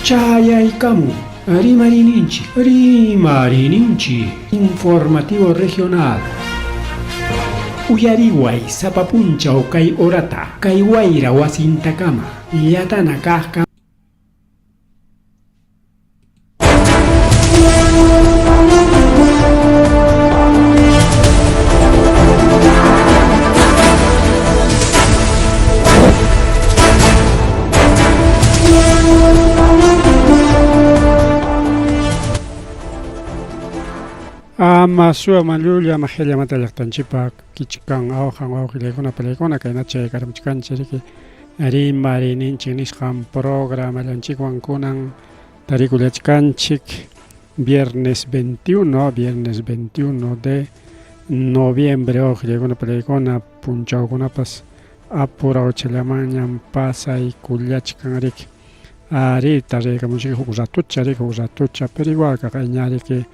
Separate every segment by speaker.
Speaker 1: Chayaykamu rimarininchik, rimarininchik informativo regional. Uyariway sapa punchaw kay horata, kay wayra wasintakama, llatana kaqka.
Speaker 2: Ama suwa mallulla ama qillamanta llaqtanchikpa kichkan awqan wawqillaykuna palaykuna kayna chayakaramuchkanchik riki rimariyninchik nisqan programallanchikwan kunan tarikullachkanchik viernes 21 viernes 21 de noviembre wawqillaykuna palaykuna punchawkunapas apurawchallamanñam pasaykullachkan riki Ari, tardaykamunchik huk ratucha riki, huk ratucha, pero igual kaqayña riki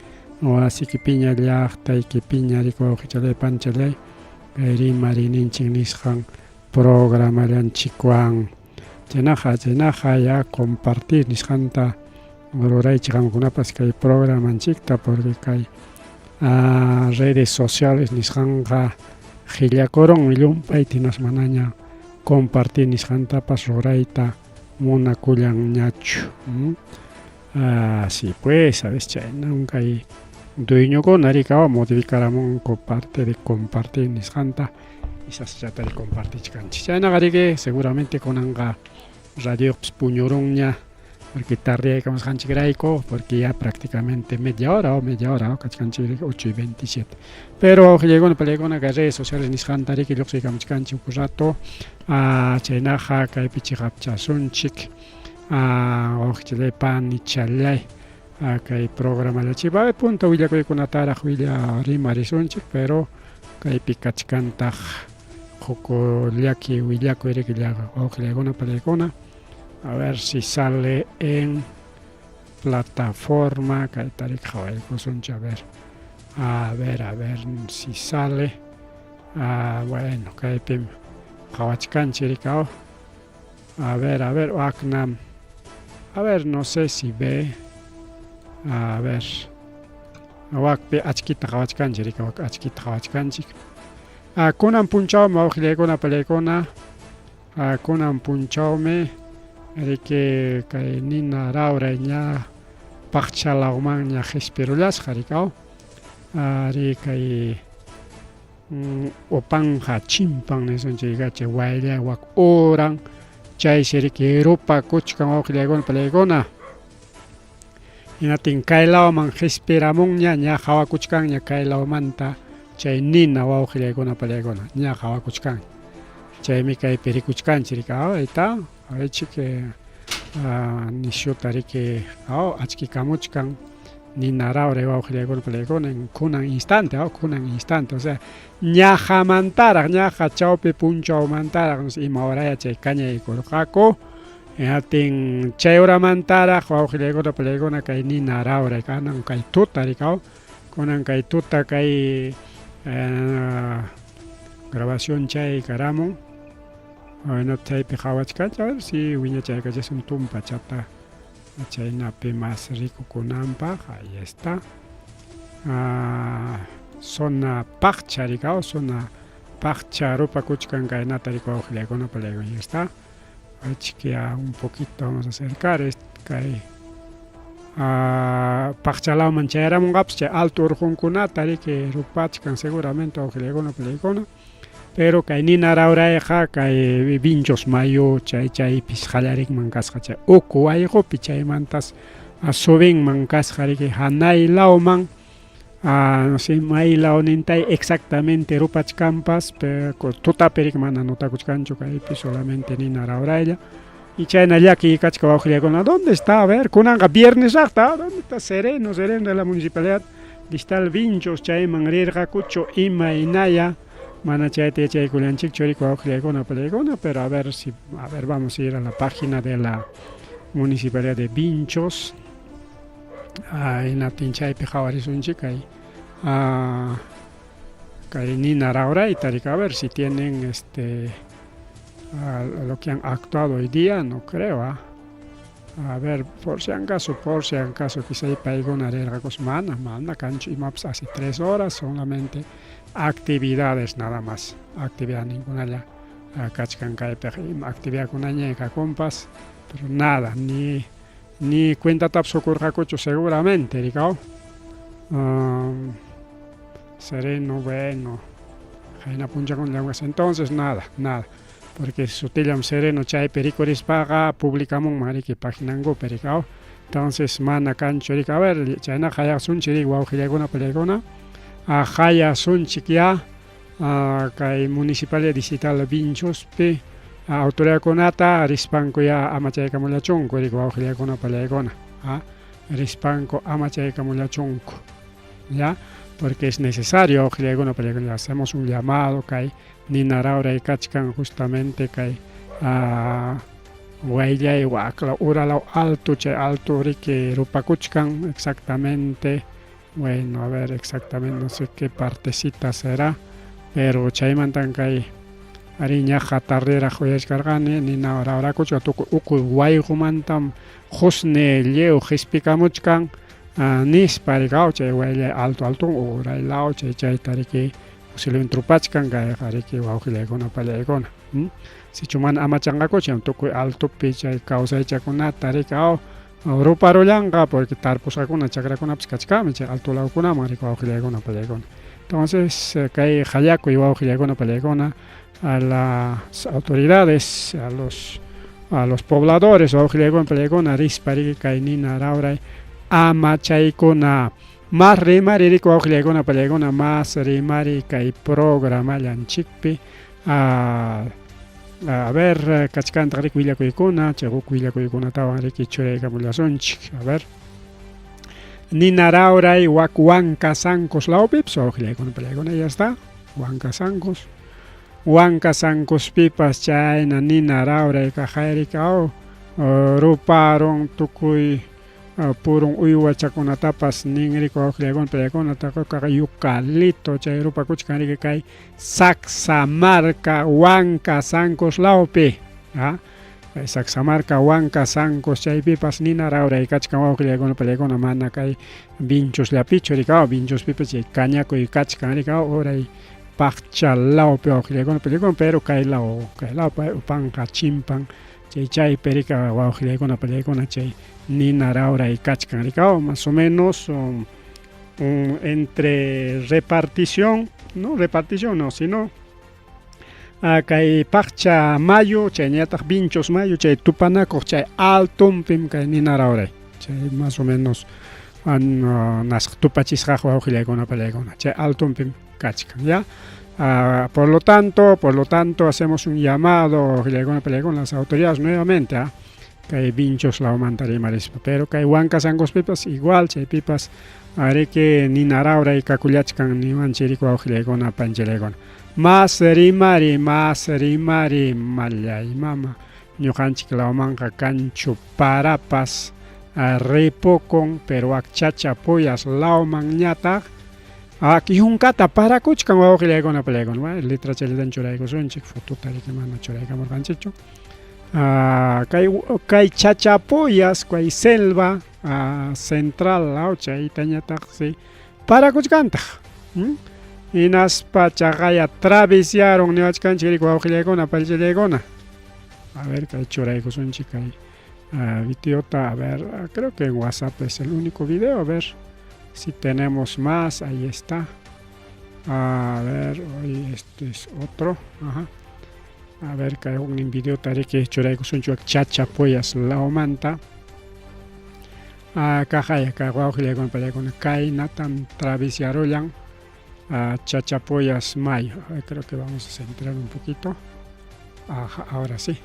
Speaker 2: wasikipiña llaqtaykipiña riki wawqichalay panchalay kay rimariyninchik nisqan programallanchikwan. Chaynaqa, chaynaqa ya compartir nisqanta ruraychik qamkunapas kay programanchikta porque kay redes sociales nisqanqa qillakurunmi llumpayta hinaspa manaña compartir nisqantapas rurayta munakullanñachu. Así pues, sabes chaynam kay dueñokuna rikawa modificaramunku parte de compartir nisqanta y sasachatari compartichkanchik. Chaynaqa riki seguramente kunanqa radioyuqpas puñurunña porque tardeyaykamusqanchikrayku porque ya prácticamente media hora o media hora o kachkanchik 8 y 27. Pero wawqillaykuna palaykuna kay redes sociales nisqanta riki lluqsiykamuchkanchik huk rato chaynaqa kaypi chiqapchasunchik wawqichallay panichallay kay programallachik punta willakuykunataraq willa rimarisunchik pero kaypi kachkantaq huk llaki willakuy riki wawqillaykuna palaykuna a ver si sale en plataforma kayta riki qhawaykusunchik a ver a ver a ver si sale ah, bueno kaypim qhawachkanchik riki a ver a ver aknam a ver no sé si ve a ver wakpi achkita qhawachkanchik riki wak achkita qhawachkanchik kunan punchawmi wawqillaykuna palaykuna Kunan punchawmi riki kay nina rawray ña paqcha lawmanña qispirullasqa riki aw ari kay upanja chimpan nisunchik chay wayllay wak uran chaysi riki rupakuchkan wawqillaykuna palaykuna hinatin kay lawman qispiramunña ña qawakuchkanña kay lawmanta chay nina wawqillaykuna palaykuna ña qawakuchkanña chaymi kaypi rikuchkanchik riki ahorita achik nishuta riki achkikamuchkan nina rawray wawqillaykuna palaykuna kunan instante kunan instante osea ñaqamantaraq ñaqa chawpi punchawmantaraq ima horaya chay kañaykurqaku Hinaptin chay horamantaraq wawqillaykuna palaykuna kay nina rawray kanan kay tuta rikaw kunan kay tuta kay grabación chay karamun bueno chaypi qhawachkanchik a ver si wiñachaykachisun tumpachata chaynapi mas rikukunanpaq ahí está zona paqcha rikaw zona paqcha rupakuchkan kaynata rikuw wawqillaykuna palaykuna ahí está. Achkia un poquito vamos a acercar kay paqchalawman chayaramunqapas chay alto urqunkunata riki rupachkan seguramente wawqillaykuna palaykuna pero kay nina rawrayqa kay Vinchos mayu chay chaypis qallarinman kasqa chay uku wayqupi chaymantas subinman kasqa riki hanay lawman no sé may lawnintay exactamente rupachkanpas pero tutapi riki mana notakuchkanchu kaypi solamente nina rawraylla y chayna llakiy kachka wawqillaykuna dónde está a ver kunanqa viernesraqta dónde está sereno sereno de la municipalidad Distal Vinchos chayman rirqakuchu imaynaya mana chayta yachaykullanchikchu riki wawqillaykuna palaykuna pero a ver si a ver vamos a ir a la página de la municipalidad de Vinchos hinaptin chaypi qhawarisunchik kay kay nina rawrayta riki a ver si tienen este lo que han actuado hoy día no creo. A ver, por si acaso, por si acaso, quizá paykuna rirqakus, mana, mana kanchu imapas hace 3 horas solamente actividades nada más, actividad ningunalla kachkan kaypiqa, ima actividadkunaña kakunpas, pero nada, ni cuentatapas qukurqakuchu seguramente, rikaw. Sereno, bueno, qayna punchakuna. Entonces nada, nada, porque sutillam sereno chaypi rikurispaqa publicamunman riki paginankupi, rikaw. Entonces mana kanchu riki. A ver, chaynaqa hayasunchik riki, wawqillaykuna, pallaykuna, hayasunchik ya kay Municipalidad Distrital Vinchospi autoridadkunata, rispanku ya amachaykamullachunku riki, wawqillaykuna, pallaykuna, rispanku amachaykamullachunku ya, porque es necesario, wawqillaykuna, pallaykuna. Hacemos un llamado kay nina rawray kachkan justamente kay wayllay wakla uralaw alto, chay alto riki rupakuchkan exactamente. Bueno, a ver, exactamente no sé qué partecita será, pero chaymantan kay ari ñaqa tarderaq uyachkarqani nina rawrakuchkan, tukuy uku wayqumantam qusni lliw qispikamuchkan nispa rikaw, chay wayllay alto alto uraylaw chay chayta riki posiblemente rupachkan kayqa riki, wawqillaykuna, pallaykuna. Sichu mana amachanqakuchu, tukuy altopi chay kawsaychakunata riki aw ruparullanqa, porque tarpusqakuna chakrakunapas kachkanmi chay alto lawkunaman riki, wawqillaykuna, pallaykuna. Entonces kay qallakuy, wawqillaykuna, pallaykuna, a las autoridades, a los pobladores, wawqillaykuna, pallaykuna, rispa riki kay nina rawray amachaykuna. Más rimari riki, wawqillaykuna, pallaykuna, más rimari kay programallanchikpi. A ver, kachkantaq riki willakuykuna, chay huk willakuykunatawan riki churaykamullasunchik. A ver, nina rawray wak Huancasancos lawpipas, wawqillaykuna, pallaykuna, ya está, Huancasancos, Huancasancospipas chayna nina rawray kaqayriki aw ruparun tukuy purun uywachakunatapas nin riki, wawqillaykuna, pallaykuna, taqaqa yucalito chay rupakuchkan riki kay Sacsamarca, Huancasancos lawpi, kay Sacsamarca, Huancasancos chaypipas nina rawray kachkan, wawqillaykuna, pallaykuna, mana kay Vinchosllapichu rikaw, Vinchospipas chay kañakuy kachkan rikaw uray Paqcha lawpi, wawqillaykuna, pallaykuna, pero kay law, kay law upanqa chimpan chay chaypi rika, wawqillaykuna, pallaykuna, chay nina rawray kachkan rikaw, más o menos entre repartición, no repartición no, sino kay Paqcha mayu chayñataq Vinchos mayu chay tupanakuq chay altonpim kay nina rawray chay más o menos nasqa tupachisqaq, wawqillaykuna, pallaykuna, chay altonpim kachkan ya. Por lo tanto, hacemos un llamado, wawqillaykuna, pallaykuna, las autoridades nuevamente, kay Vinchos lawmanta rimarispa, pero kay Huancasancospipas igual chaypipas ariki nina rawray kakullachkan niwanchik riki, wawqillaykuna, panchillaykuna. Más rimari, más rimari, mallay mama, ñuqanchik lawmanqa kanchu parapas ripukun, pero wak Chachapoyas lawmanñataq ak yunkata parakuchkan, wawqillaykuna, pallaykuna. Letrachallatan churaykusunchik, fotota riki mana churaykamurqanchikchu. Kay Chachapoyas, kay selva central law chaytañataqsi parakuchkantaq, hinaspa chaqaya travesiaron niwachkanchik riki, wawqillaykuna, paychallaykuna. A ver, kay churaykusunchik kay videota. A ver, creo que en WhatsApp es el único video. A ver si tenemos más. Ahí está. A ver, hoy este es otro. Ajá. A ver, kay huknin videota riki churaykusunchik Chachapoyas lawmanta. Kaqaya kay wawqillaykuna, pallaykuna, kaynatam travesiarullan Chachapoyas mayu. Creo que vamos a centrar un poquito. Ajá, ahora sí.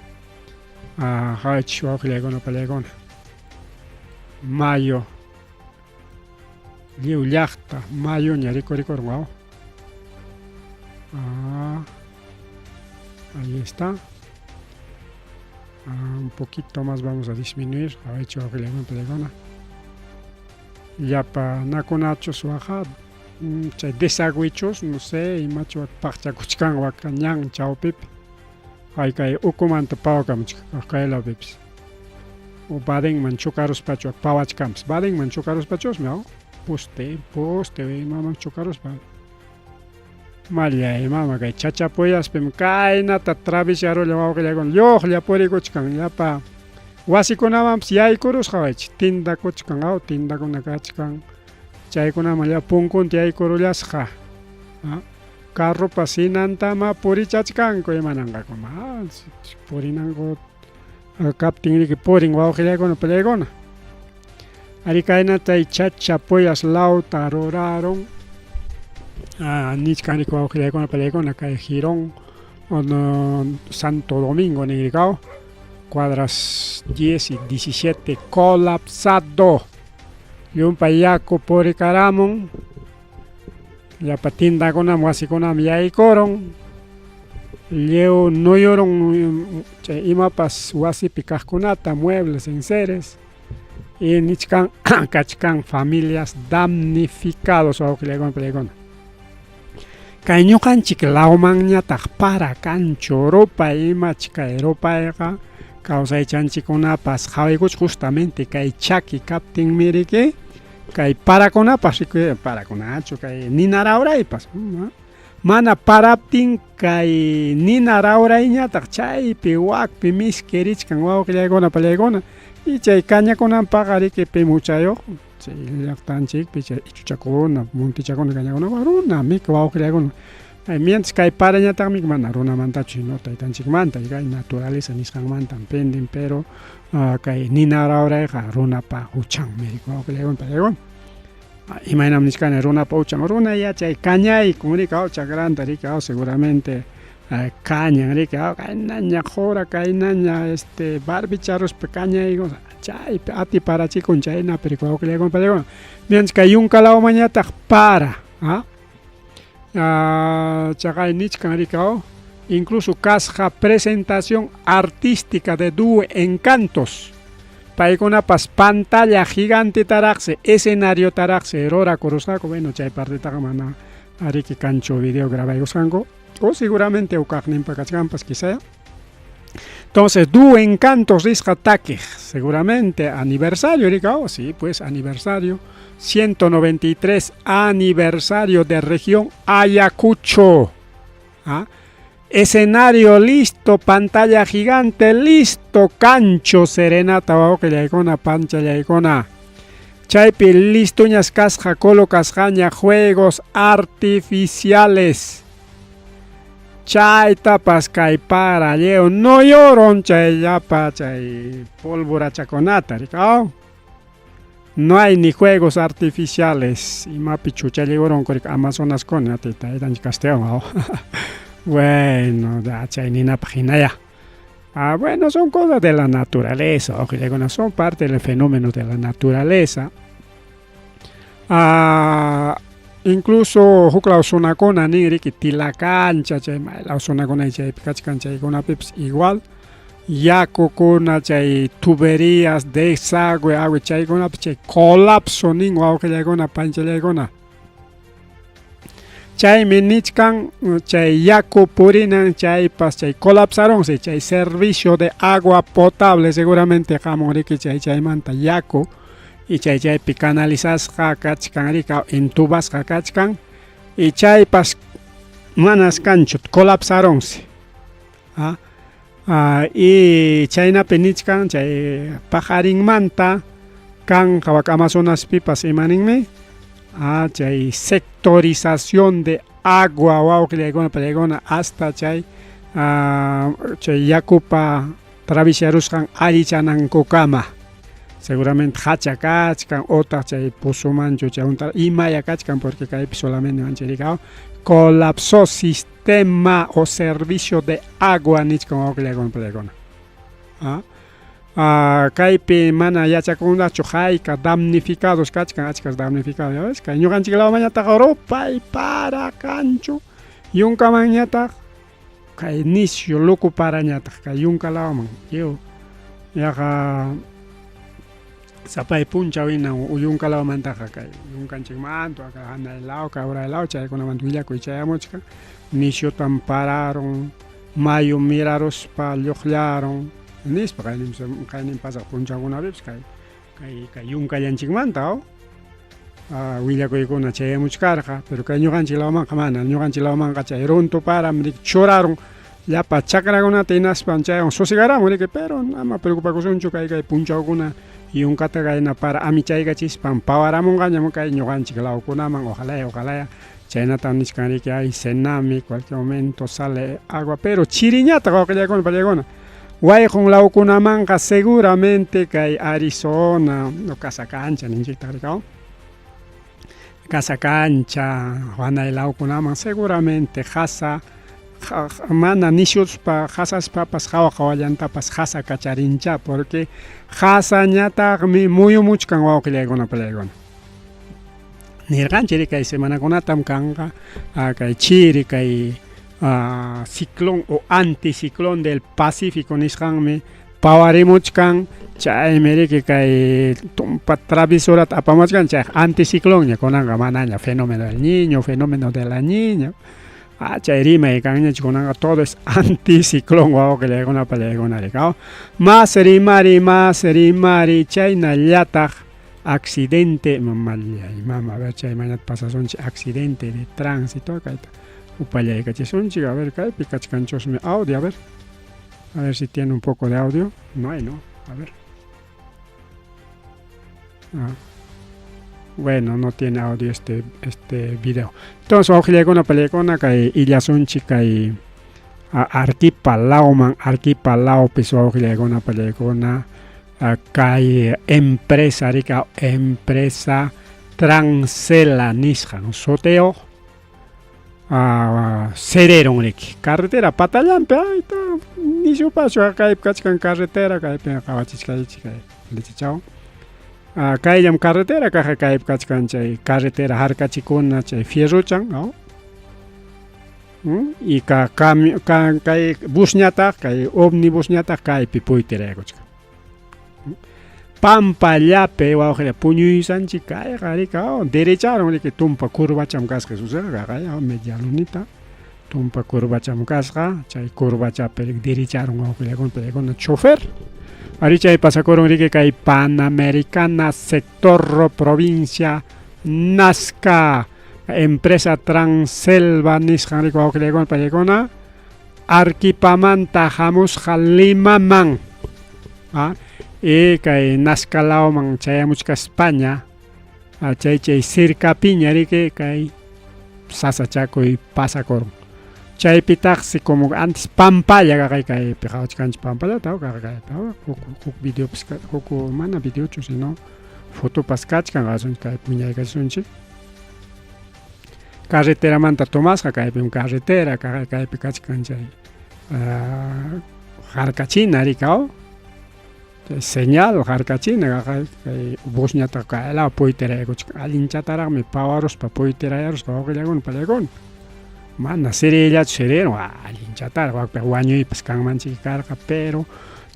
Speaker 2: Ajá, wawqillaykuna, pallaykuna. Mayu. Lliw llaqta mayuña rikurikurun waw. Ahí está. Un poquito más vamos a disminuir. A ver, wawqillaykuna, pallaykuna. Llapa nakunachus waqa chay desagüichus, no sé, imachu paqchakuchkan waka ñan chawpipi. Ay, kay ukumanta pawakamuchkan kay lawpipas. O Badenman chocaruspachu pawachkanpas. Badenman chocaruspachusmi, aw? Poste, poste imaman chocaruspa. Mallay mama kay Chachapoyaspim kaynata travisyarulla wawqillaykuna lluqlla purikuchkan llapa wasikunamanpas yaykurusqa waychik tindakuchkan aw tindakuna kachkan chaykunaman llapa punkunta yaykurullasqa carropas hinantama purichachkanku imananqaku ma purinanku kaptin riki purin wawqillaykuna pallaykuna ari kaynata Chachapoyas lawta rurarun nichkan riki wawqillaykuna pallaykuna kay Girón Santo Domingo ninrikaw cuadras 10 y 17 colapsado llumpay yaku purikaramun llapa tindakunam wasikunam yaykurun lliw nuyurun chay imapas wasipi kaqkunata muebles enseres y nichkan kachkan familias damnificados wawqillaykuna pallaykuna kay ñuqanchik lawmanñataq para kanchu rupay imach kay rupayqa kawsaychanchikkunapas qhawaykuchik justamente kay chaki kaptinmi riki kay parakunapas riki parakunachu kay nina rawraypas mana paraptin kay nina rawrayñataq chaypi wakpi miski richkan wawqillaykuna pallaykuna y chay kañakunanpaqa riki pim huchayuq chay llaqtanchikpi chay ichuchakuna muntichakuna kañakunapaq runa miki wawqillaykuna mientras kay parañataqmi mana runamantachu sino taytanchikmanta kay naturaleza nisqanmantan pendin pero kay nina rawrayqa runapa huchanmi riki wawqillaykuna pallaykuna imaynam nichkani runapa huchan runa yachay kañaykun riki aw chakranta riki aw seguramente kañan riki aw kaynaña qura kaynaña barbicharuspa kañaykun chaypi atiparachikun chaynapi riki wawqillaykuna pallaykuna mientras kay yunka lawmanñataq para chaqay nichkan riki aw incluso kasqa presentación artística de dúo Encantos paykunapas pantalla gigantetaraqsi escenariotaraqsi rurakurusqaku bueno chay partetaqa mana ariki kanchu video grabaykusqanku o seguramente ukaqninpa kachkanpas quizá. Entonces dúo Encantos risqa takiq seguramente aniversario riki aw sí pues aniversario 193 aniversario de región Ayacucho. Escenario listo, pantalla gigante listo, cancho serenata wawqillaykuna panchallaykuna chaypi listoñas kasqa colocasqaña juegos artificiales chaytapas kay para lliw nuyurun chay llapa chay polvorachakunata riki aw no hay ni juegos artificiales imapi chuchallikurunku riki Amazonaskuna taytanchik castigan aw bueno chay ninapaq hinaya bueno son cosas de la naturaleza wawqillaykuna son parte del fenómeno de la naturaleza incluso huk law zonakuna nin riki Tilacancha chay maylaw zonakuna chaypi kachkan chaykunapipas igual yakukuna chay tuberías desagüe agua chaykunapi chay colapso nin wawqillaykuna panchallaykuna chaymi nichkan chay yaku purinan chaypas chay colapsarunsi chay servicio de agua potable seguramente hamun riki chay chaymanta yaku y chay chaypi canalizasqa kachkan riki entubasqa kachkan y chaypas manas kanchu colapsarunsi y chaynapi nichkan chay paqarinmanta kanqa wak Amazonaspipas imaninmi chay sectorización de agua wawqillaykuna pallaykuna hasta chay chay yakupa travisyarusqan allichanankukama seguramente hacha kachkan otaq chay pozomanchu chay imaya kachkan porque kaypi solamente manchariqa colapsó sistema o servicio de agua nichkan wawqillaykuna pallaykuna kaypi mana yachakunqachu hayka damnificados kachkan achkas damnificados ya ves kay ñuqanchik lawmanñataq rupay para kanchu yunkamanñataq kay nisyu loco parañataq kay yunka lawman lliw yaqa sapay punchaw hina yunka lawmantaqa kay yunkanchikmanta hanay law kay uray law chaykunamanta willakuy chayamuchkan nisyutam pararun mayu miraruspa lluqllarun. Nispa qaynin qaynin pasaq punchawkunapipas kay kay kay yunkallanchikmanta aw willakuykuna chayamuchkarqa, pero kay ñuqanchik lawmanqa mana, ñuqanchik lawmanqa chay runtu param riki churarun llapa chakrakunata hinaspan chaywan susigaramun riki, pero ama preocupakusunchu kay kay punchawkuna yunkata kayna para amichaykachispan pawaramunqañam kay ñuqanchik lawkunaman, ojalaya ojalaya chaynatam nichkan riki ay Senami cualquier momento sale agua, pero chiriñataq wawqillaykuna pallaykuna wayqun lawkunamanqa seguramente kay Arizona o Casa Cancha ninchiktaq riki aw Casa Cancha wanay lawkunaman seguramente qasa mana nishuspa qasaspapas qawa qawallantapas qasa kacharincha porque qasañataqmi muyumuchkan wawqillaykuna pallaykuna. Nirqanchik kay semanakunatam kanqa kay chiri kay ciclón o anticiclón del Pacífico nisqanmi pawarimuchkan chaymi riki kay tumpa travesurata apamuchkan chay anticiclonña kunanqa manaña fenómeno del niño, fenómeno de la niña chay rimay kanñachu kunanqa todo es anticiclón wawqillaykuna pallaykuna riki mas rimari mas rimari chaynallataq accidente mamallay mama a ver chay mañata pasasunchik accidente de tránsito kayta upallaykachisunchik a ver kaypi kachkanchusmi audio a ver si tiene un poco de audio no hay no a ver bueno no tiene audio este video entonces wawqillaykuna pallaykuna kay illasunchik kay Arequipa lawman Arequipa lawpis wawqillaykuna pallaykuna kay empresa rika empresa Transela nisqan sutiyuq cereron riki carretera patallanpi ayta nishupachu kaypi kachkan carretera kaypi qawachichkaychik kay lichichawan kayllam carretera kaq kaypi kachkan chay carretera harkachikuna chay fierrochan y ka kay busñataq kay omnibusñataq kaypi puytiraykuchkan pampallapi wawqilla puñuysanchik kayqa riki derecharon riki tumpa curvacham kasqa sucede media lunita tumpa curvacham kasqa chay curvachapi derecharon wawqillakuna pallaykuna chofer ari chay pasakurun riki kay Panamericana sector provincia Nazca empresa Transelva nisqan riki wawqillaykuna pallaykuna Arequipamanta hamusqa Limaman y kay Nazca lawman chayamuchkaspaña chay chay cercapiña riki kay sasachakuy pasakurun chaypitaqsi como antes pampalla kaqay kaypi qawachkanchik pampallata kaypi huk huk videopas huk mana videochu sino fotopas kachkan qawasunchik kaypi wiñaykachisunchik carreteramanta tomasqa kaypim carretera kaypi kachkan chay harkachina riki aw chay señal harkachina kay busñataq kaylaw puytiraykuchkan allinchataraqmi pawaruspa puytirayaruspa wawqillakuna pallaykuna mana siriyllachu sirirun allinchataraq wakpi wañuypas kanmanchik karqa pero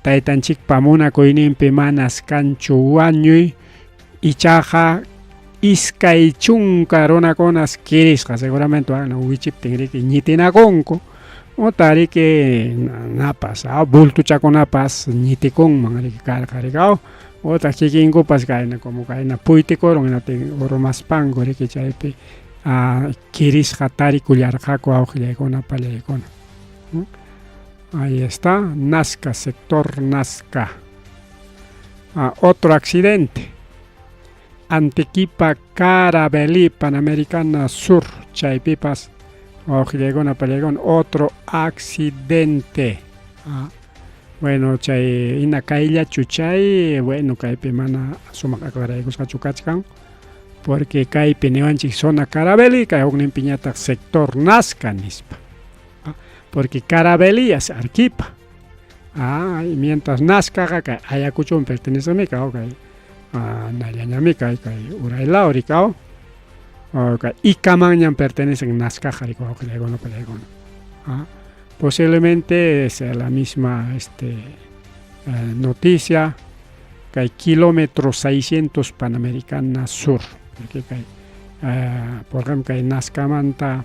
Speaker 2: taytanchikpa munakuyninpi manas kanchu wañuy ichaqa 20 runakunas kirisqa seguramente wichiptin riki ñitinakunku utaq riki napas bultuchakunapas ñitikunman riki karqa riki aw utaq kikinkupas kayna como kayna puytikurun hinaptin urmaspanku riki chaypi kirisqa tarikullarqaku wawqillaykuna pallaykuna. Ahí está, Nazca, sector Nazca. Otro accidente. Antequipa Carabelí, Panamericana Sur, chaypipas, wawqillaykuna pallaykuna, otro accidente. Bueno, chay ina kayllachu chay, bueno, kaypi mana sumaq aclaraykusqachu kachkan, porque kaypi niwanchik zona Carabelí, kay hukninpiñataq sector Nazca nispa. Porque Carabelí es Arequipa. Y mientras Nazcaqa kay Ayacuchoman pertenecemi kay nallañami kay kay uray riki aw kay Icamanñam pertenecen Nazcaqa riki wawqillaykuna pallaykuna. Posiblemente sea la misma noticia kay kilómetro 600 Panamericana Sur, porque kay por ejemplo kay Nazcamanta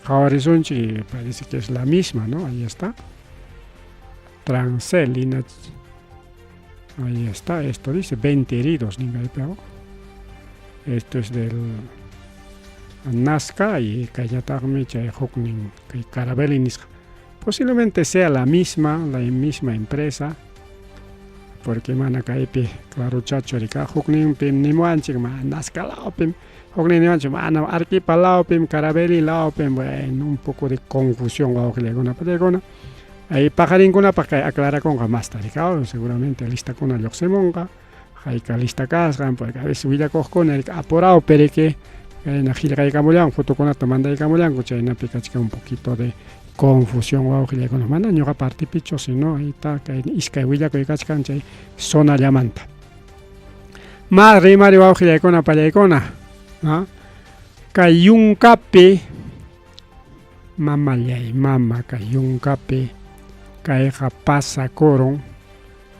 Speaker 2: qhawarisunchik parece que es la misma, ¿no? Ahí está. Trancel ahí está, esto dice 20 heridos. Esto es del Nazca y kayñataqmi chay huknin kay Carabelli nisqa. Posiblemente sea la misma empresa, porque mana kaypi clarochachu rika. Hukninpim nimuwanchik ma Nazca lawpim, huknin niwanchik mana Arequipa lawpim, Carabelli lawpim. Bueno, un poco de confusión, wawqillaykuna, pachaykuna. Ahí paqarinkunapaq kay aclarakunqa masta rika, seguramente listakuna lluqsimunqa hayka lista kasqan, porque a veces willakuqkuna apurado pereke kayna qillqaykamullanku, fotokunata mandaykamullanku, chaynapi kachkan un poquito de confusión, wawqillaykuna. Mana ñuqa partipichu, sino ahí está kay iskay willakuy kachkan chay zonallamanta. Ma rimari, wawqillaykuna, pallaykuna, kay yunkapi, mamallay mama, kay yunkapi kayqa pasakurun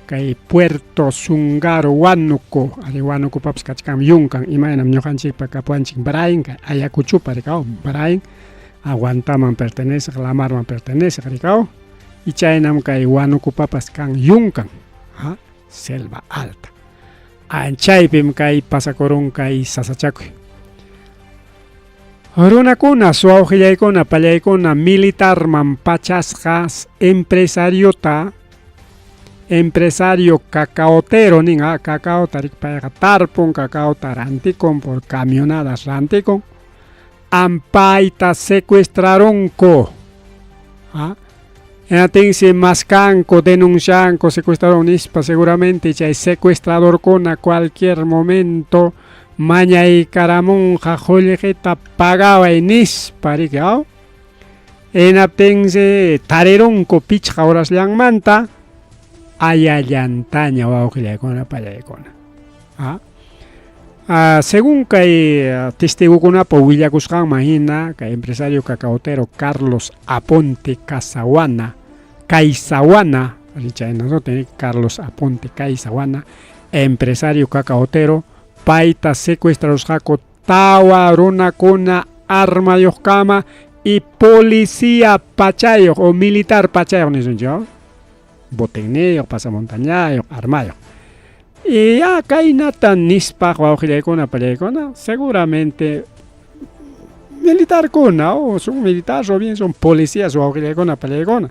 Speaker 2: kay Puerto Zungaro, Huánuco. Ari, Huánucopapas kachkan yunkan, imaynam ñuqanchikpa kapuwanchik Brain, Ayacuchupa rikaw Brain, Huantaman pertenece, Lamarman pertenece rikaw, y chaynam kay Huánucopapas kan yunkan, selva alta. Chaypim kay pasakurun kay sasachakuy. Runakuna, wawqillaykuna, pallaykuna, militarman pachasqa empresariota, empresario cacaotero nin, cacaota payqa tarpun, cacaota rantikun, por camionadas rantikun, ampayta secuestraronku. Hinaptinsi maskanku, denuncianku, secuestraron nispa, seguramente chay secuestradorkuna cualquier momento mañaykaramunqa qullqita pagaway nispa riki aw. Hinaptinsi tarirunku 5 horasllanmanta ayallantaña, wawqillaykuna, pallaykuna. Según kay testigukunapa willakusqanman hina, kay empresario cacaotero Carlos Aponte Casahuana, Caizahuana, chayna Carlos Aponte Caizahuana, empresario cacaotero, payta secuestrarusqaku tawa runakuna armayuqkama y policía pachayuq o militar pachayuq nisunchik, botinniyuq, pasamontañayuq, armayuq. Y ya kaynata nispa, wawqillaykuna, pallaykuna, seguramente militarkuna o son militares o bien son policías, wawqillaykuna, pallaykuna.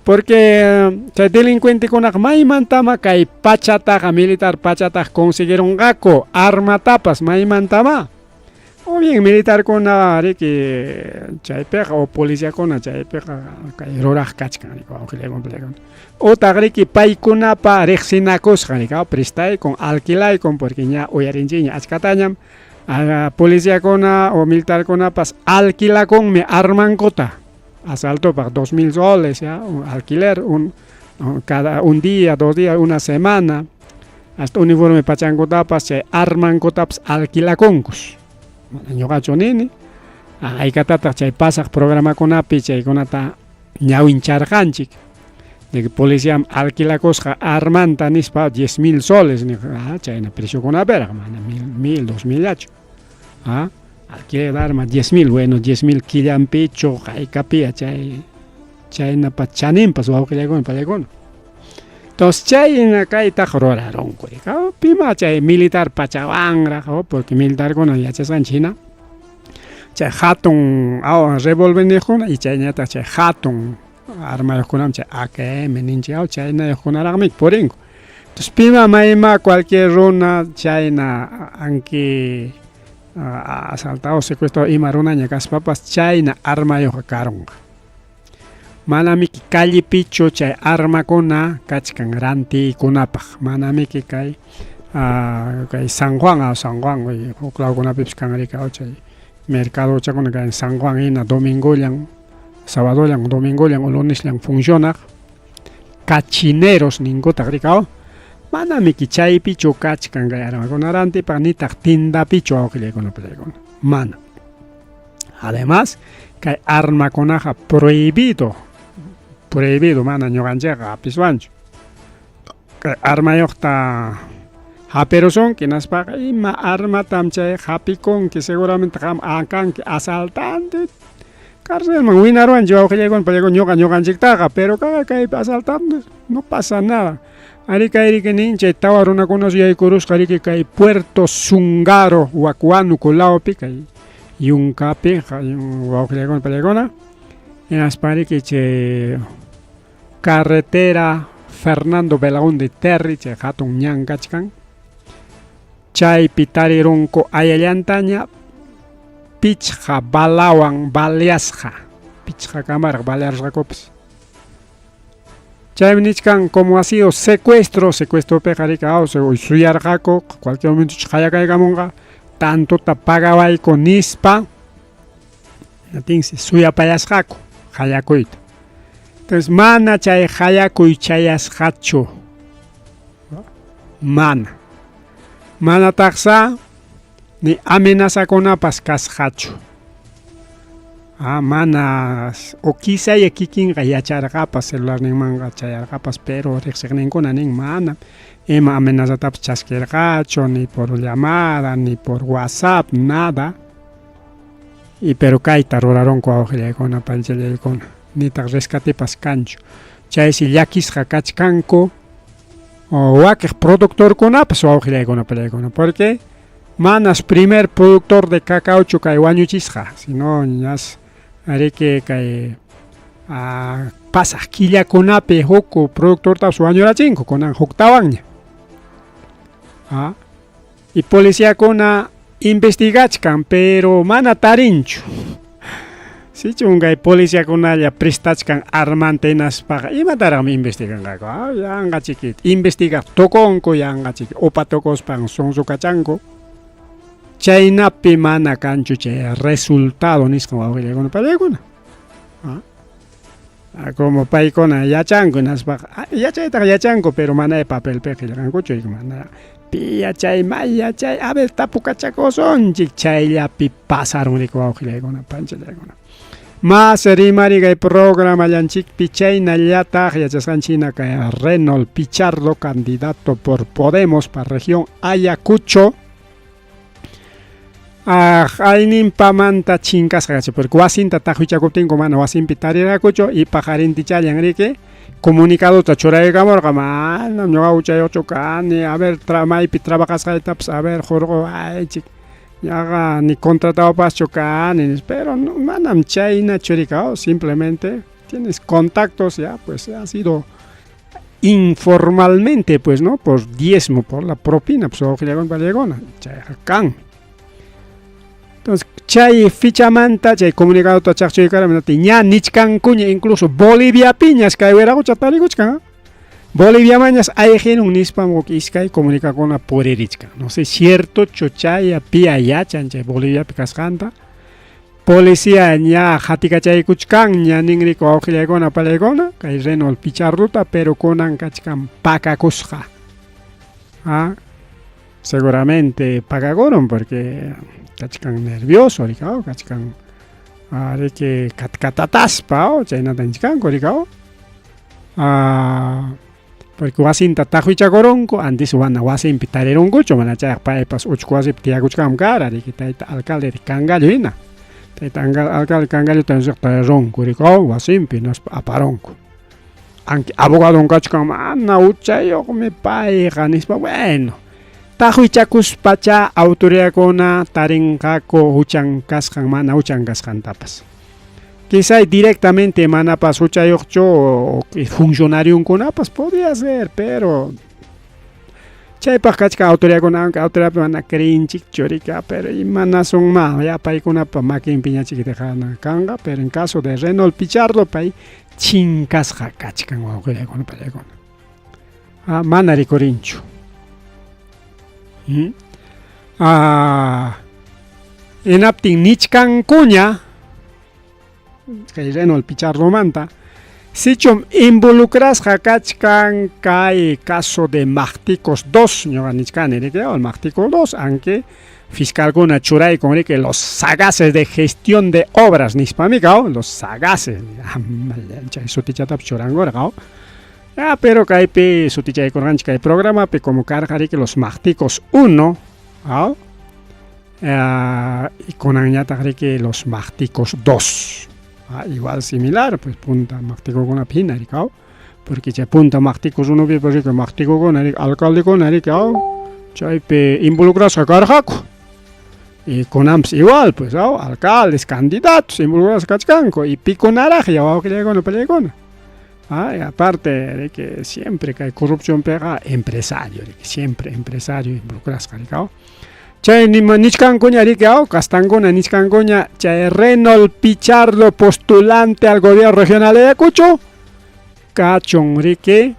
Speaker 2: Porque chay delincuentekunaqa maymantama kay pachataqa, militar pachataqa conseguirunqaku, armatapas maymantama. O bien militarkuna riki chaypiqa o policiakuna chaypiqa kay ruraq kachkan riki, wawqillaykuna, pallaykuna. Utaq riki paykunapa riqsinakusqan riki, prestaykun, alquilaykun, porque ña uyarinchikña achkatañam policiakuna o militarkunapas alquilakunmi armankuta asaltopaq, 2000 soles ya, un alquiler cada un día, 2 días, una semana, hasta uniforme pachankutapas, chay armankutapas alquilakunkus. Mana ñuqachu nini, haykatataq chay pasaq programakunapi chaykunata ñawincharqanchik de que policiam alquilakusqa armanta nispa 10,000 soles, chayna preciokunapiraq, mana mil, mil, 2000llachu. Alquiler de arma 10,000, bueno, 10,000 killanpichu, haykapiya chay chaynapa chaninpas, wawqillaykuna, pallaykuna. Entonces chayna kaytaq rurarunku, pima chay militar pachawanraq, porque militarkuna yachasqanchik hina chay hatun revolverniyuqkuna y chayñataq chay hatun armayuqkunam, chay AKM ninchik, chaynayuqkunaraqmi purinku. Entonces pima mayma cualquier runa chayna anki asaltado, secuestrado ima runaña kaspapas chayna armayuqqa karunqa. Manamiki callepichu chay armakuna kachkan rantikunapaq, manamiki kay San Juan, San Juan huk lawkunapipis kan riki chay mercadochakuna kay San Juan hina domingollan, sabadollan, domingollan o lunesllan funcionaq, cachineros ninkutaq riki, manamiki chaypichu kachkan kay armakuna rantipaq nitaq tiendapichu, wawqillaykuna, pallaykuna, mana. Además, kay armakunaqa prohibido, prohibido, mana ñuqanchikqa hapiswanchu. Kay armayuqta hapirusunki hinaspaqa ima armatam chay hapikunki, seguramente qam kanki asaltante. Carcelman winaruwanchik wawqillaykuna pallaykuna ñuqa ñuqanchiktaqa, pero kay kaypi asaltando no pasa nada. Ari kay riki nin chay tawa runakunas yaykurusqa riki kay Puerto Zungaro Huacuánuco lawpi kay yunkapi wawqillaykuna pallaykuna hinaspa riki chay carretera Fernando Belaúnde Terry chay hatun ñan kachkan chaypi tarirunku ayallantaña pichqa balawan baleasqa pichqa kamaraq balearusqakupas chaymi nichkan como ha sido secuestro secuestropiqa riki aw suyarqaku cualquier momento qayakaykamunqa tantota pagawayku nispa natinsi suyapayasqaku qayakuyta entonces mana chay qayakuy chayasqachu mana manataqsa ni amenazakunapas kasqachu ah, mana o quizá kikinqa yacharqapas celularninmanqa chayarqapas pero riqsiqninkuna nin mana ima amenazatapas chaskirqachu ni por llamada ni por WhatsApp nada y pero kayta rurarunku wawqillaykuna panchallaykuna nitaq rescatepas kanchu chaysi llakisqa kachkanku wakiq productorkunapas wawqillaykuna pallaykuna porque manas primer productor de cacaochu kay wañuchisqa sino ñas riki kay pasaq killakunapi huk productortapas wañurachinku kunan huktawanña y policiakuna investigachkan pero mana tarinchu sichun kay policiakunalla prestachkan armanta hinaspaqa imataraqmi investiganqaku yanqa chiki investigaq tukunku yanqa chiki upa tukuspan sunsukachanku chaynapi mana kanchu chay resultado nisqan wawqillaykuna pallaykuna como paykuna yachanku hinaspaqa yachaytaqa yachanku pero mana papelpi qillqankuchu mana pi yachay may yachay a ver tapukachakusunchik chayllapi pasarun riki wawqillaykuna panchallaykuna mas rimari kay programallanchikpi chaynallataq yachasqanchik kay Renold Pichardo candidato por Podemos para región Ayacucho ayninpamanta chinkasqa kacha porque wasinta taqwichakuptinku mana wasinpi tarirqakuchu y paqarintichallan riki comunicadota churaykamurqa manam ñuqa huchayuqchu kani a ver maypi trabajasqaytapas a ver hurquwaychik ñaqa ni contratawapaschu kani pero no, manam chaynachu rika simplemente tienes contactos ya pues ha sido informalmente pues no por diezmo por la propina pues wawqillaykuna chayqa kan entonces chay fichamanta chay comunicadota chaqchuykara ña nichkankuña incluso Boliviapiñas kay wiraqucha tarikuchkan Boliviamañas ayqirun nispam huk iskay comunicakuna puririchkan no sé cierto chay pia yachan chay Boliviapi kasqanta policía ña hatikachaykuchkan ña ninriku wawqillaykuna pallaykuna kay Renold Picharduta pero kunan kachkan pakakusqa ah seguramente pakakurun porque kachkan nervioso rikaw kachkan riki katkatataspa chaynata nichkanku rikaw porque wasinta taqwichakurunku antes mana wasinpi tarirunkuchu mana chayaq paypas uchku wasipi tiyakuchkanmi kara riki tayta alcalde de Cangallo hina tayta alcalde Cangallota tarirunku rikaw wasinpi hinaspa aparunku aunque abogadon kachkan mana huchayuqmi payqa nispa bueno taqwichakuspacha autoridadkuna tarinqaku huchan kasqan mana huchan kasqantapas quizá directamente manapas huchayuqchu funcionarionkunapas podría ser pero chaypaq kachkan autoridadkuna aunque autoridadpi mana creenchikchu rika pero imanasunma ya paykunapa makinpiña chikitaqa kanqa pero en caso de Renold Pichardo pay chinkasqa kachkan wawqillaykuna pallaykuna mana rikurinchu hinaptin nichkankuña kay Renold Pichardomanta sichum involucrasqa kachkan kay caso de Maqticos 2 ñuqa nichkani riki Maqticos 2 aunque fiscalkuna churaykun riki los sagaces de gestión de obras nispami los sagaces chay sutichatapas churankurqa ah, pero kaypi sutichaykurqanchik kay programapi como karqa riki los Maqticos 1 y kunanñataq riki los Maqticos 2. Ah, igual similar, pues punta maqtikukunapi hina rikaw. Porque chay punta maqtiku runupipas riki maqtikukuna riki alcaldekuna riki aw chaypi involucrasqa karqaku. Y kunanpas igual, pues aw alcaldes, candidatos involucrasqa kachkanku y pikunaraqya wawqillaykuna pallaykuna. Ah, y aparte riki siempre kay corrupcionpiqa empresario riki, siempre empresario involucrasqa riki aw. Chay nichkankuña riki aw, kastankuna nichkankuña chay Reynold Pichardo postulante al gobierno regional de Ayacucho kachun riki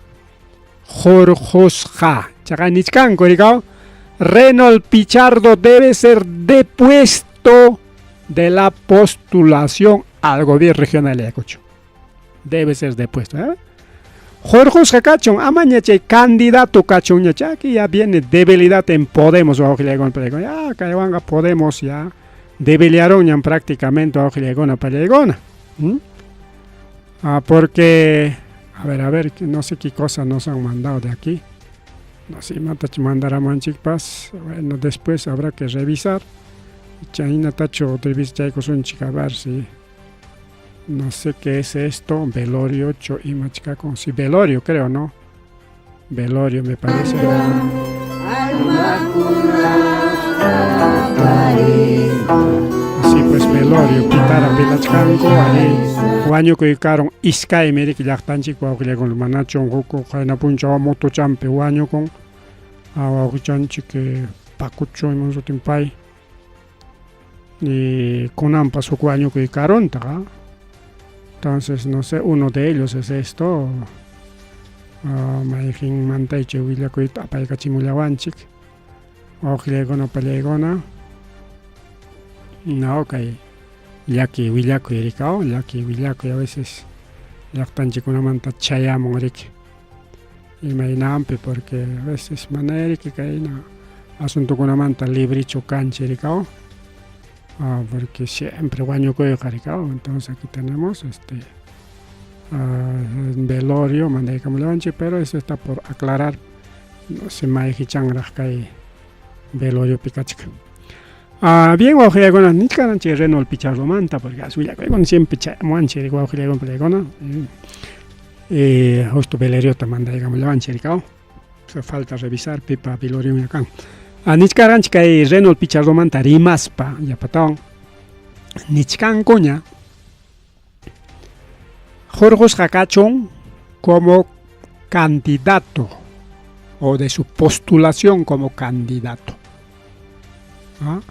Speaker 2: hurqusqa. Chaqa nichkanku riki aw, Reynold Pichardo debe ser depuesto de la postulación al gobierno regional de Ayacucho. Debe ser depuesto, ¿eh? Hurqusqa kachun, amaña chay candidato kachunña, aquí ya viene debilidad en Podemos, ya kaywanqa Podemos ya debiliaronñam prácticamente wawqillaykuna pallaykuna. ¿Mm? Ah, porque, a ver, no sé qué cosa nos han mandado de aquí. No sé, imatachu mandaramuwanchikpas. Bueno, después habrá que revisar. Chaynatachu revisachaykusunchik a ver si no sé qué es esto, velorio, cho imachkakun. Sí, velorio creo, ¿no? Velorio me parece. Así pues, velorio, pitara velachkanku, arí wañukuykarun iskaymi riki llaqtanchik wawqillaykuna manachun huk qayna punchaw motochampi wañukun wawqichanchik Pacucho iman sutin pay y kunanpas huk wañukuy karuntaq. Entonces, no sé, uno de ellos es esto. Mayqinmantaychu willakuyta apaykachimullawanchik wawqillaykuna pallaykuna. No, kay llaki willakuy rikaw, llaki willakuy a veces llaqtanchikkunamanta chayamun riki. Imaynanpi porque a veces mana riki kayna asuntokunamanta librichu kanchik rikaw. Porque siempre wañukuyqa rikaw. Entonces aquí tenemos este velorio mandaykamullawanchik, pero eso está por aclarar. No sé mayqichanraq kay veloriopi kachkan. Bien, wawqillaykuna, nichkaranchik Reynold Pichardomanta, porque as willakuykuna siempre chayamuwanchik wawqillaykuna pallaykuna. Justo veloriota mandaykamullawanchik rikaw. Falta revisar pipa velorionña kan. Nichkaranchik kay Reynold Pichardomanta rimaspa yapatawan nichkankuña hurqusqa kachun como candidato o de su postulación como candidato. ¿Ah?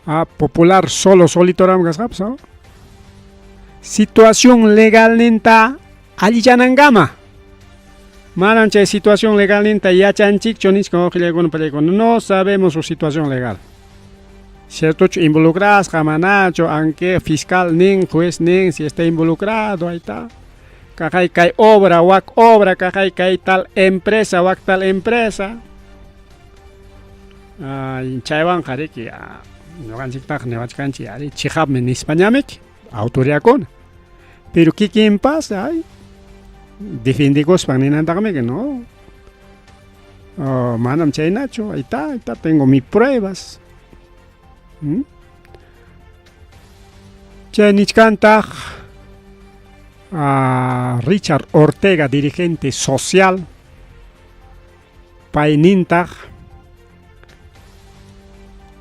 Speaker 2: Ah, popular solo solito kasqapas, ¿no? Situación legalninta allichanankama. Manam chay situación legalninta yachanchikchu nichkan wawqillaykuna pallaykuna. No sabemos su situación legal. Ciertochu involucrasqa manachu, aunque fiscal nin, juez nin, si está involucrado, ahí está. Kaqay kay obra, wak obra, kaqay kay tal empresa, wak tal empresa. Chaywanqa riki ñuqanchiktaq niwachkanchik ari chiqapmi nispañamiki autoridadkuna. Pero kikinpas ay defendikuspan ninantaqmiki no. Oh, manam chaynachu, ahí está, tengo mis pruebas. ¿Mm? Chay nichkantaq Richard Ortega, dirigente social, paynintaq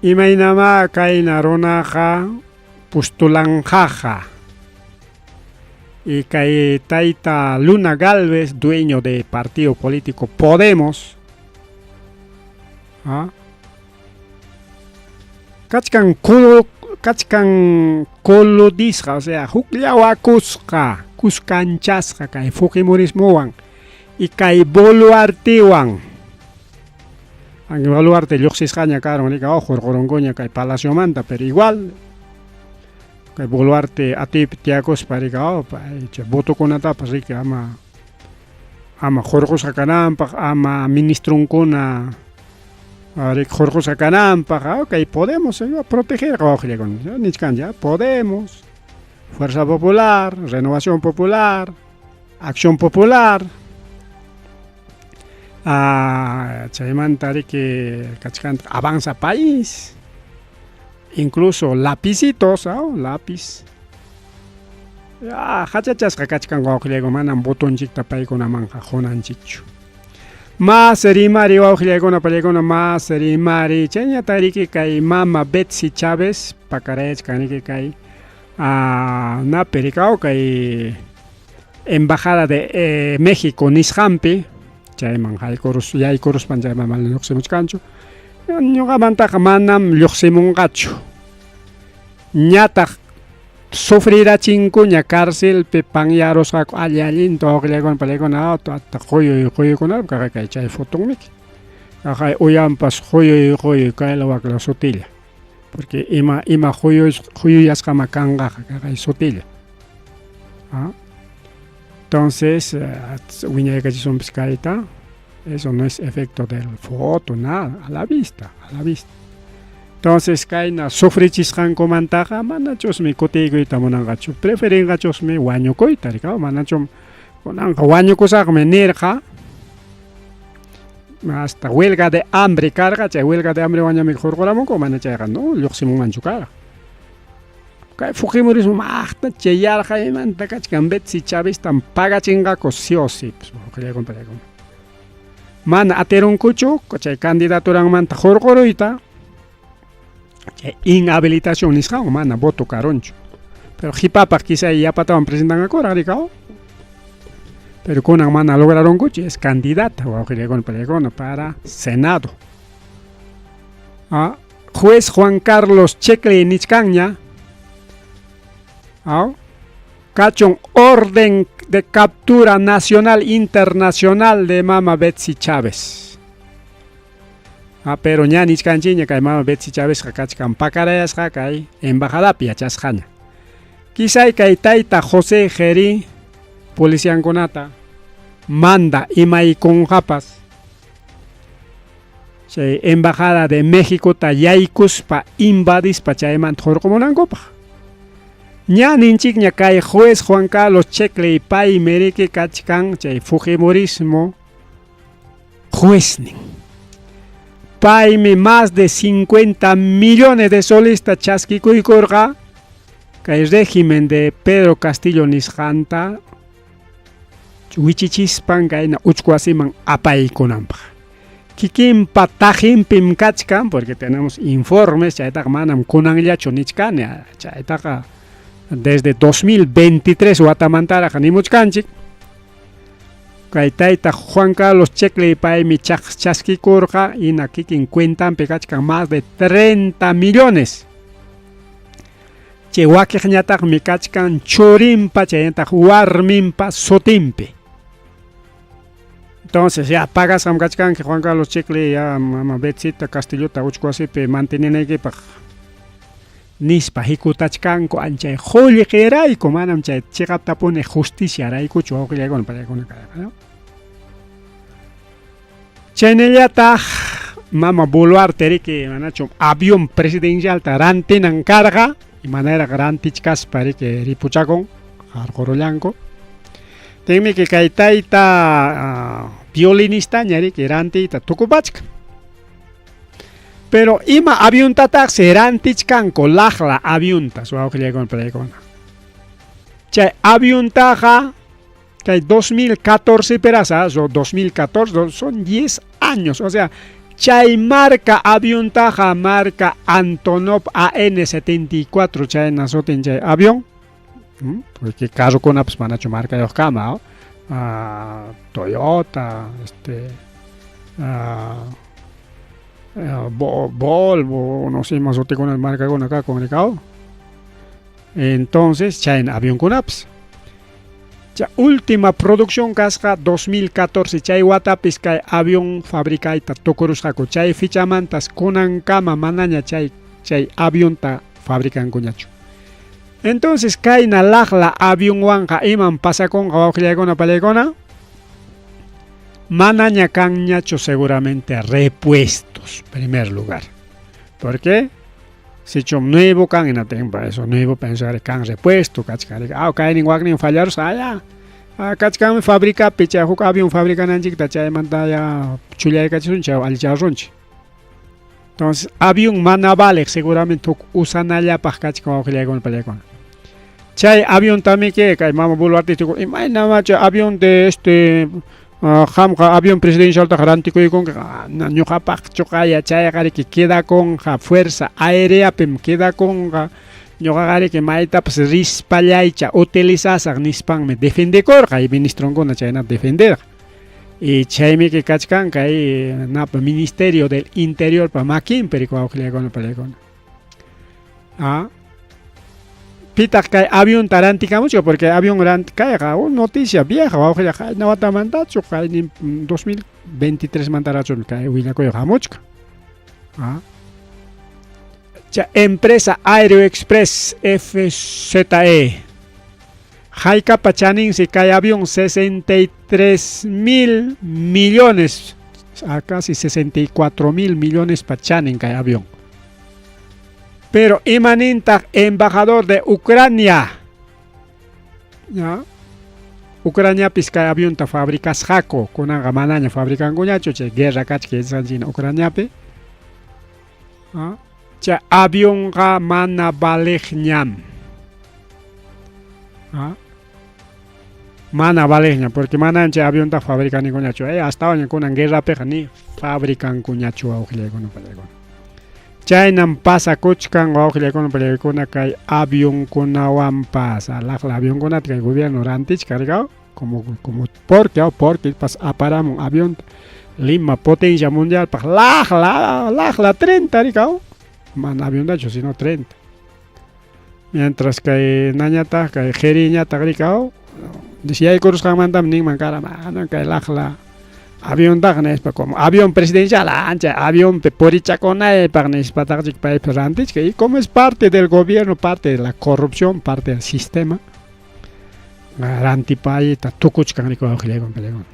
Speaker 2: imaynamá kayna runaqa postulanqaqa. Y kay tayta Luna Galvez, dueño de partido político Podemos, ¿ah? Kachkan kachkan coludisqa, o sea, hukllawakusqa, kuskanchasqa kay Fujimorismowan y kay Boluartewan. Aunque Boluarte lluqsisqaña karon rika hurqurunkuña kay palaciomanta, pero igual kay Boluarte atiypi tiyakuspa rika chay votokunatapas riki ama ama hurqusqa kananpaq, ama ministronkuna riki hurqusqa kananpaq, kay Podemos proteger wawqillaykuna nichkan ya Podemos, Fuerza Popular, Renovación Popular, Acción Popular. Chaymanta riki kachkantaq Avanza País. Incluso lapicitos, lápiz. Hachachasqa kachkan wawqillaykuna, manam botonchikta paykunamanqa qunanchikchu. Mas rimari wawqillaykuna pallaykuna, mas rimari. Chayñataq riki kay mama Betsy Chávez pakarayachkan riki kay napi rikaw kay Embajada de México nisqanpi, chayman haykurus yaykuruspan chayman mana lluqsimuchkanchu. Ñuqamantaqa manam lluqsimunqachu. Ñataq sufrirachinkuña carcelpi panyarusqaku alli allinta wawqillaykuna pallaykuna hasta quyuy quyuykunaraq kaqa kay chay fotonmiki. Kaqay uyanpas quyuy quyuy kayla wakla sutilla. Porque ima ima quyuyasqama kanqaqa kaqay sutilla. Entonces, wiñaykachisunpis kayta, eso no es efecto del foto, nada, a la vista, a la vista. Entonces, kayna sufrichisqankumantaqa manachusmi kutiykuyta munanqachu, preferinqachusmi wañukuyta, rikaw, manachum kunanqa wañukusaqmi nirqa, hasta huelga de hambre karqa, chay huelga de hambre wañami hurquramunku, mana chayqa no lluqsimunmanchu karqa. Kay Fujimorismo maqta chay yarqaymanta kachkan Betsy Chaveztam pagachinqaku sí o sí, pues, mana atirunkuchu chay candidaturanmanta hurquruyta, chay inhabilitación nisqanwan mana voto karunchu. Pero qhipapaq quizá yapatawan presentanqakuraq rikaw. Pero kunan mana lograrunkuchu, es candidata wawqillaykuna pallaykuna para Senado. Juez Juan Carlos Checkley nichkanña, kachun orden de captura nacional internacional de mama Betsy Chávez. Pero ña nichkanchikña kay mama Betsy Chavezqa kachkan pakarayasqa kay embajadapi yachasqaña. Quizá kay tayta José Jerí policiankunata manda imaykunqapas chay embajada de México ta yaykuspa invadispa chaymanta hurqumunankupaq. Ña ninchikña kay juez Juan Carlos Checkley paymi riki kachkan chay Fujimorismo jueznin. Paymi más de 50 millones de solista chaskikuykurqa kay régimen de Pedro Castillo nisqanta wichichispan kayna uchku wasiman apaykunanpaq. Kikinpa tajinpim kachkan, porque tenemos informes, chaytaqa manam kunanllachu nichkani, chaytaqa desde 2023 watamantaraq nimuchkanchik. Kay tayta Juan Carlos Checkley paymi chaskikurqa hina kikin cuentanpi kachkan más de 30 millones. Chay wakiqñataqmi kachkan churinpa chaynataq warminpa sutinpi. Entonces ya pagasqam kachkanki Juan Carlos Checkley ya mama Betsita Castillota uchku wasipi mantenenaykipaq nispa hikutachkanku anchay qullqirayku, manam chay chiqaptapuni justiciaraykuchu wawqillaykuna pallaykuna kayqa, ¿no? Chaynallataq mama Boluarte riki manachu avión presidencialta rantinan karqa, imanaraq rantichkaspa riki ripuchakun qarqurullanku. Tinmiki kay tayta violinistaña riki rantiyta tukupachkan. Pero ima aviontataqsi rantichkanku laqla aviontas wawqillaykuna pallaykuna. Chay aviontaqa kay 2014 perasa, o 2014, son 10 años, o sea, chay marca aviontaqa marca Antonov AN-74 chayna sutin chay avión, porque carrokunapas manachu marcayuqkama, Toyota, Volvo, no sé ima sutikuna marcakuna kakun rikaw. Entonces chayna avionkunapas. Chay última producción kasqa 2014, chay watapis kay avión fabricayta tukurusqaku, chay fechamantas kunankama manaña chay avionta fabricankuñachu. Entonces kayna laqla avionwanqa imam pasakunqa wawqillaykuna pallaykuna, manaña kanñachu seguramente repuestos, primer lugar. ¿Por qué? Sichum nuevo kan hinaptin eso nuevo pensar kan repuesto kachkan kaynin waknin fallarusqa ya kachkanmi fabricapi chay huk avión fabricananchikta chaymanta ya chullaykachisun chay allicharunchik. Entonces, avión mana valeq seguramente huk usanallapaq kachkan wawqillaykuna pallaykuna. Chay aviontamiki kay mama Boluarte imaynamá chay avión de este qamqa avión presidencialtaqa rantikuykunki ñuqapaqchu qaya chayqariki quedakunqa fuerza aéreapim quedakunqa ñuqaqariki maytapas rispallaycha utilizasaq nispanmi defendekurqa y ministronkuna chaynata defenderqa. Y chaymiki kachkan kay napa Ministerio del Interiorpa makinpi riki wawqillaykuna pallaykuna. Ah. Pitaq kay avionta rantikamuchka porque avión rant kayqa noticia vieja wawqilla qayna watamantachu qaynin 2023 mantarachumi kay willakuyqa hamuchka. Ah. Cha empresa Aeroexpress FZE Haykapa chaninsi kay avión 63 mil millones a casi 64 mil millones pa chanin kay avión. Pero imanintaq embajador de Ucrania? ¿Ya? Ucraniapis kay avionta fabricasqaku, kunanqa manaña fabricankuñachu chay guerra kachkan yachasqanchik Ucraniapi. ¿Ah? Chay avionqa mana valeqñam. ¿Ah? Mana valeqñam porque manam chay avionta fabricanikuñachu. Astawan kunan guerrapiqa ni fabricankuñachu wawqillaykuna pallaykuna. Chaynam pasakuchkan wawqillaykuna pallaykuna kay avionkunawanpas laqla avionkunata kay gobierno rantichkan rikaw como como porque porque pas aparamun avionta Lima potencia mundialpaq laqla laqla 30 rikaw mana aviontachu sino 30 mientras kay nañataq kay qhiriñataq rikaw yaykurusqanmantam ninman kara mana kay laqla aviontaqa nispa como avión presidencial ancha avionpi purichakunaypaq nispataqchik paypas rantichka y como es parte del gobierno parte de la corrupción parte del sistema rantipayta tukuchkan riki wawqillaykuna.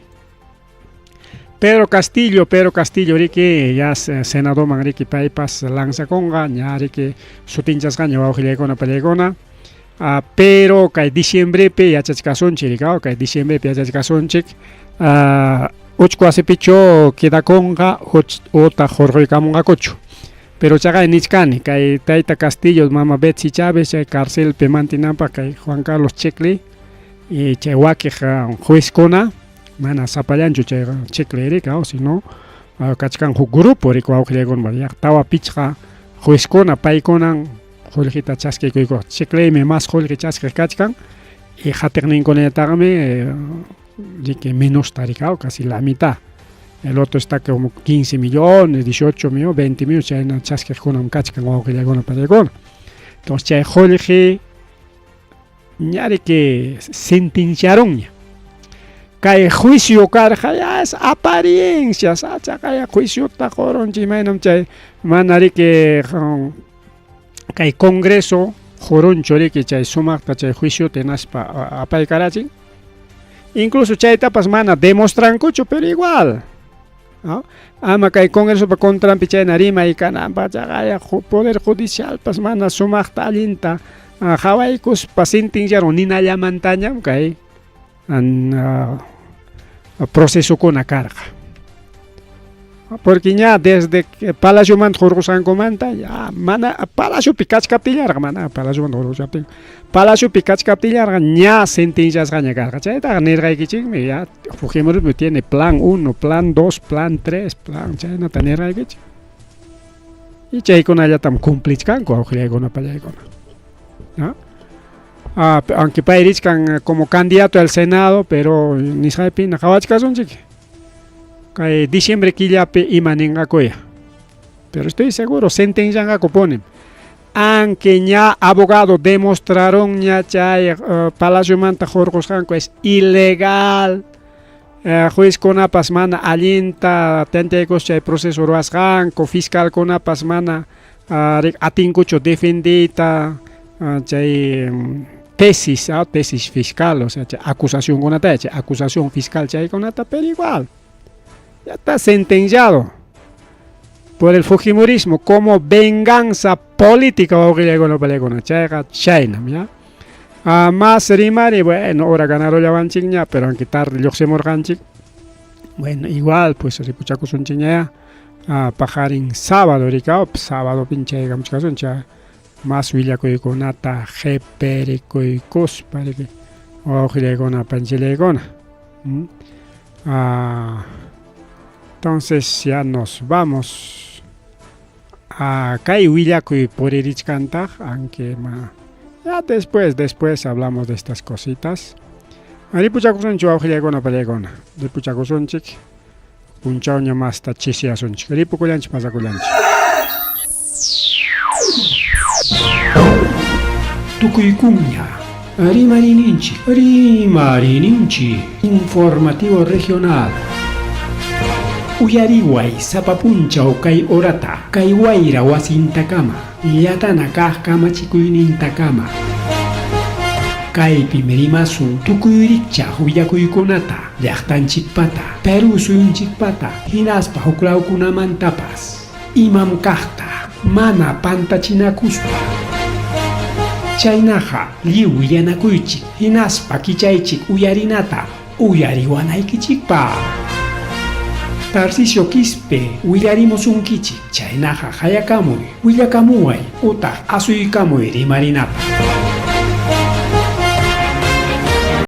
Speaker 2: Pedro Castillo, Pedro Castillo riki ya senadoman riki paypas lanzakunqa ña riki sutinchasqaña wawqillaykuna pallaykuna. Pero kay diciembrepi yachachkasunchik rikaw kay diciembrepi yachachkasunchik uchku wasipichu quedakunqa utaq hurquykamunqakuchu. Pero chaqay nichkani kay tayta Castillo mama Betsy Chávez chay carcelpi mantinanpaq kay Juan Carlos Checkley y chay wakiq juezkuna mana sapallanchu chayqa Checkley rikaw sino kachkan huk grupo riki wawqillaykuna yaq tawa pichqa juezkuna paykunan qullqita chaskikuykuq. Checkleymi mas qullqi chaskiq kachkan y qatiqninkunataqmi riki menosta rikaw casi la mitad. El otro está como 15 millones, 18 millones, 20 millones chayna chaskiqkunam kachkan wawqillaykuna pallaykuna. Entonces chay qullqi ña riki sentenciarunña. Kay juicio karqa ya es apariencias, achaqaya juiciota qurunchik imaynam chay mana riki kay congreso qurunchu riki chay sumaqta chay juiciota hinaspa apaykarachin. Incluso chaytapas mana demostrankuchu pero igual. ¿No? Ama kay congresopa contranpi chayna rimay kananpaq chaqaya poder judicialpas mana sumaqta allinta qhawaykuspa sentenciarun ninallamantañam kay procesokuna karqa. Porque ña desde palaciomanta hurqusqankumanta ya mana palaciopi kachkaptillarqa mana palaciomanta hurquchkaptin palaciopi kachkaptillarqa ña sentenciasqaña karqa. Chaytaqa nirqaykichikmi ya Fujimorismo tiene plan 1, plan 2, plan 3, plan chaynata nirqaykichik. Y chaykunallatam cumplichkanku wawqillaykuna pallaykuna. ¿No? Aunque pay richkan como candidato al Senado, pero nisqaypi qhawachkasunchik. Kay diciembre killapi ima ninqakuya. Pero estoy seguro sentencianqaku punim. Aunque ña abogado demostraron ña chay palaciomanta hurqusqanku es ilegal. Juezkunapas mana allinta tanteaykus chay proceso ruwasqanku, fiscalkunapas mana atinkuchu defendiyta chay tesis, tesis fiscal, o sea, chay acusacionkunata, chay acusación fiscal chaykunata, pero igual ya está sentenciado por el fujimorismo como venganza política wawqillaykuna pallaykuna chayqa chaynam ya. Más rimari, bueno, ahora ganarullawanchikña, pero aunque tarde lluqsimurqanchik, bueno, igual pues ripuchakusunchikña ya. Paqarin sábado rikawp sábadopin chaykamuchkasunchik mas willakuykunata qhiperikuykuspa riki wawqillaykuna panchillaykuna. Entonces ya nos vamos a kay willakuy puririchkantaq aunque ma ya después después hablamos de estas cositas. Ripuchakusunchik wawqillaykuna pallaykuna ripuchakusunchik punchawña masta chisiyasunchik ripukullanchik pasakullanchik.
Speaker 1: Tukuykunña rimarininchik rimarininchik informativo regional. Uyariway sapa punchaw kay horata kay wayra wasintakama llatana kaq kamachikuynintakama. Kaypim rimasun tukuy rikchaq willakuykunata llaqtanchikpata Perú suyunchikpata hinaspa huklawkunamantapas imam kaqta mana pantachinakuspa. Chaynaqa lliw willanakuychik hinaspa kichaychik uyarinata uyariwanaykichikpaq. Tarcisio Quispe willarimusunkichik chaynaqa hayakamuy willakamuway utaq asuykamuy rimarinapaq.